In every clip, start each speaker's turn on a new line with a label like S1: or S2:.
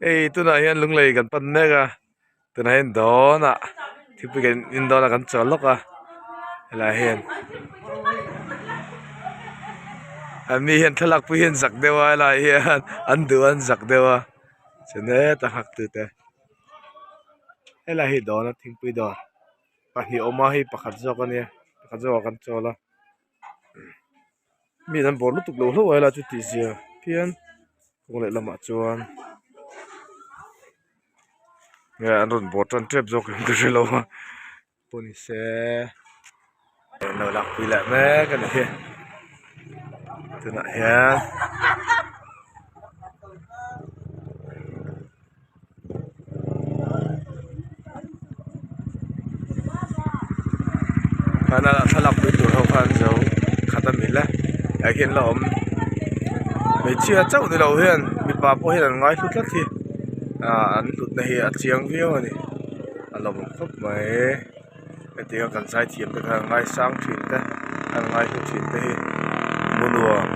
S1: Hei tunah hian lunglei kan pan mek a tunah hian dawnah thingpui kan in dawn a kan chawl lawk a helaiah hian an mi hian thlalak pui hi an zak deuh a helaiah hian an duh a an zak deuh a chuan heta nghak tute helai hi dawna thingpui dawr pahnih a awm a hei pakhat zawk a nia pakhat zawkah kan chawl a. Mi an bawr lutuk lo hlauh a helai chu tih zia phian kawng leh lamah chuan nge an rawn bawr tan tep zawk em ka hre lo a pawh ni se an lo lakpui leh mek a ni hi tunah hian. Khana thlalak pui tur ho khan zo khat a mil e ah hian la awm hmeichhia chauh ni lo hian mipa pawh hian an ngai hlu tlat hi ah an hlutna hi a chiang viau a ni a lawmawm khawp mai hetiang a kan zai thiam te khan an ngaisang thin te an ngai hlu thin te hi hmuhnuam.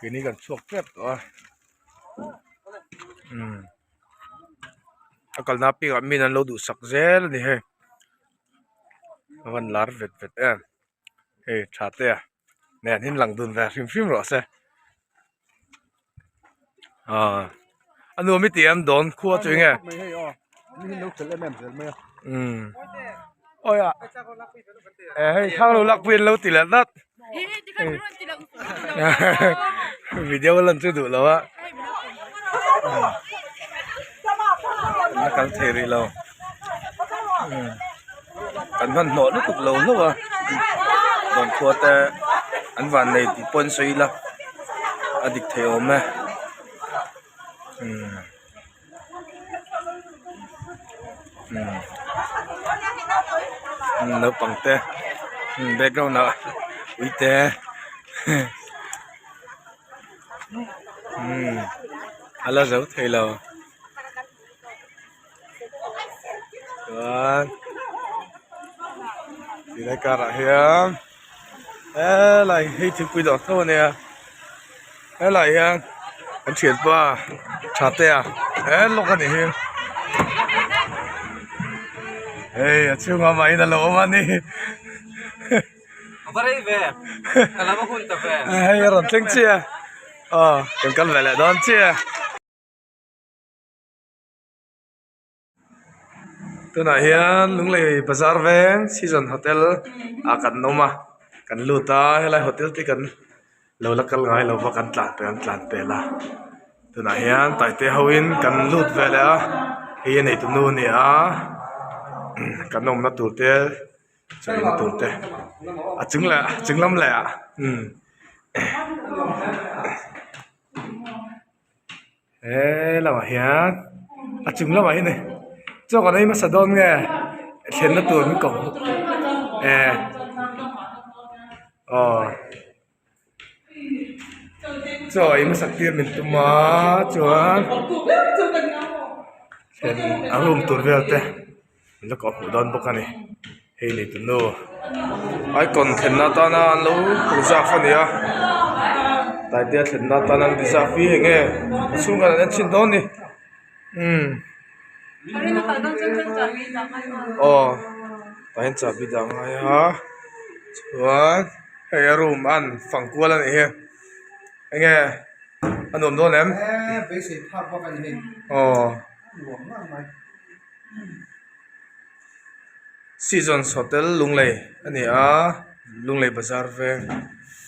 S1: Keini kan chhuak tep tawh a umm a kalna piangah min an lo duhsak zel a ni hei a van lar vet vet em hei tha te a nen hin lang dun ve hrim hrim rawh se aaa a nuam i tih em dawn khua chu enge umm awi a eh hei thlang lo lakpui an lo ti leh dat. Video lan chu duh lo a a kal thei rih lo kan hman hnawh lutuk lo hlauh a rawn khua te an van nei tih pawh an sawi ila a dik thei awm e umm umm naupang te background ah uite umm a la zo thei lo chuan tilai karah hian helai hi thingpui dawr tho a nia. Helai hian kan thianpa Thatea he lawk a nih hi hei a chhungah mah in a lo awm a ni
S2: A va rei ve ka lam a hun ta ve
S1: hei a rawn thleng chiah a aw kan kal ve leh dawn chiah. Tunah hian Lunglei bazar veng season hotel ah kan awm a kan lut a helai hotel te kan lo la kal ngai lo va kan tlan pel an tlan pel a tunah hian taite ho in kan lut ve leh a hei a neitu nu a ni a kan awmna tur te chawlhna tur te a chung leh chung lam leh ah umm. He lamah hian a chung lamah hian hei chaw kan ei hmasa dawn nge thlenna tur min ko eh aw chaw ei hmasak tir min tum a chuan thlen a room tur vel te min la kawh hmuh dawn bawk a ni hei ni tu nu icon thlenna atana an lo reserve a ni a taitea thlenna atana an reserve hi enge a chhungah an en chhin dawn a ni umm aw tah hian chahbi dah a ngai a chuan hei a room a an fang kual a nih hi enge a nuam dawn em aw. Seasons Hotel Lunglei a ni a Lunglei bazar veng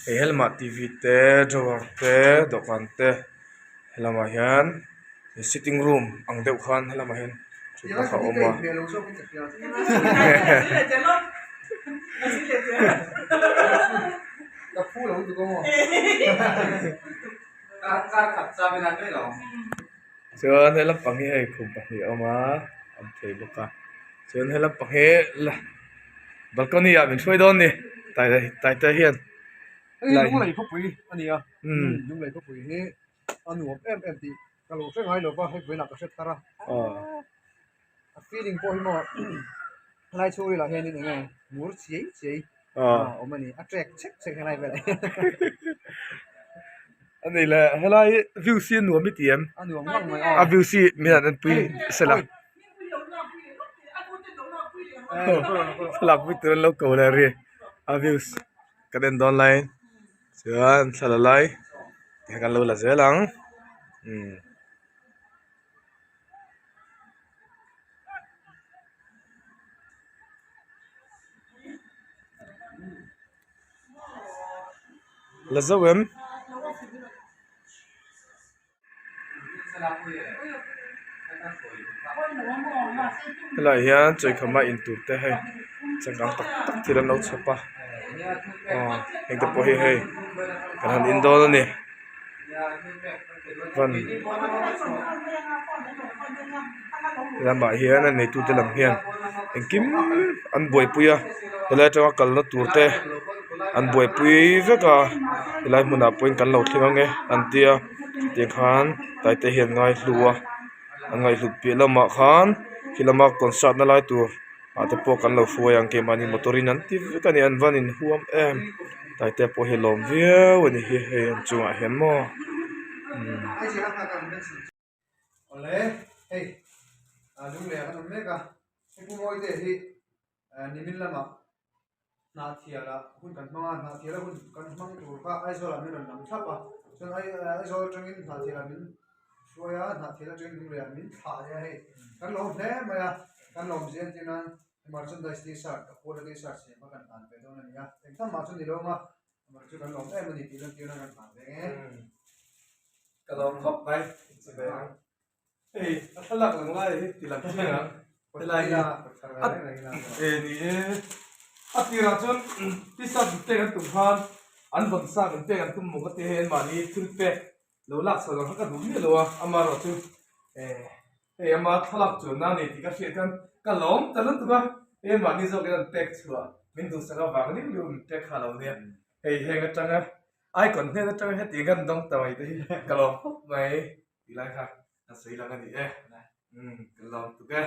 S1: hei helamah t v te drawer te dawhkan te helamah hian sitting room ang deuh khan helamah hian thutna kha a awm a. Chuan he lampang hi hei khum pahnih a awm a a awm thei bawk a chuan he lampang hi la balcony ah min hruai dawn a ni tai taite hian
S3: hei hi lunglei khawpui a ni a lunglei khawpui hi a nuam em em tih ka lo hre ngai lo va hei vawiinah ka hre thar a a feeling pawh hi maw helai chhungril ah hianin eng nge mur chiai chiai a awm a ni a trek chhek chhek helai velah hian.
S1: A ni le, helai view si a nuam i ti em?
S3: A nuam ngang mai
S1: a. A view si min han enpui sela. Thlalak pui tur an lo ko leh ri. A views kan en dawn laiin chuan thla la lai tihian kan lo la zel ang. Umm. La zo em? Helaiah hian chawikhama in tur te hei changkang tak tak thil an lo chhawp a aw heng te pawh hi hei kan han in dawn a ni van lamah hian a neitute lam hian engkim an buaipui a helai atanga kalna tur te an buaipui vek a helai hmunah pawhin kan lo thleng ang e an tia tiang khan taite hian ngaihlu a an ngaihhlut piah lamah khan khi lama concert na lai tur ah te pawh kan lo hruai ang keimahni motor in an ti vek a ni an van inhuam em taite pawh hi a lawm viau a ni hi hei an chungah hian maw umm.
S3: Awle hei lunglei ah kan awm mek a hei pu Mawite hi nimin lamah Hnahthial ah hun kan hmang a Hnahthial a hun kan hmang tur kha Aizawl ah min rawn lam thlap a chuan Aizawl atangin Hnahthial ah min hruai a Hnahthial atangin lunglei ah min thlah leh a hei kan lawm hle mai a kan lawm zia entir nan merchandise t-shirt a kual a t-shirt siam kha kan hlan ve dawn a ni a engtham mah chu ni lo ang a amah chu kan lawm em a ni tih lantir nan kan hlan ve nge.
S1: Ka lawm khawp mai chibai ang. Hei a thlalak lang lai hi ti lang chiang ang helai hi a e ni e a tirah chuan t-shirt in pek an tum khan an vawn sak in pek an tum maw ka ti hei anmahni thil pek lo lak chho lang kha ka duh miah lo a amaherawh chu e hei ama thlalak chuanna a ni tih ka hriat khan ka lawm ta lutuk a hei anmahni zawkin an pek chhuah min duhsak avang liu liu min pek kha lo nia hei heng atanga icon hnen atanga hetiang kan dawng ta mai te hi ka lawm khawp mai. Ti lai kha ka sawi lang a ni e. Umm ka lawm tuk e.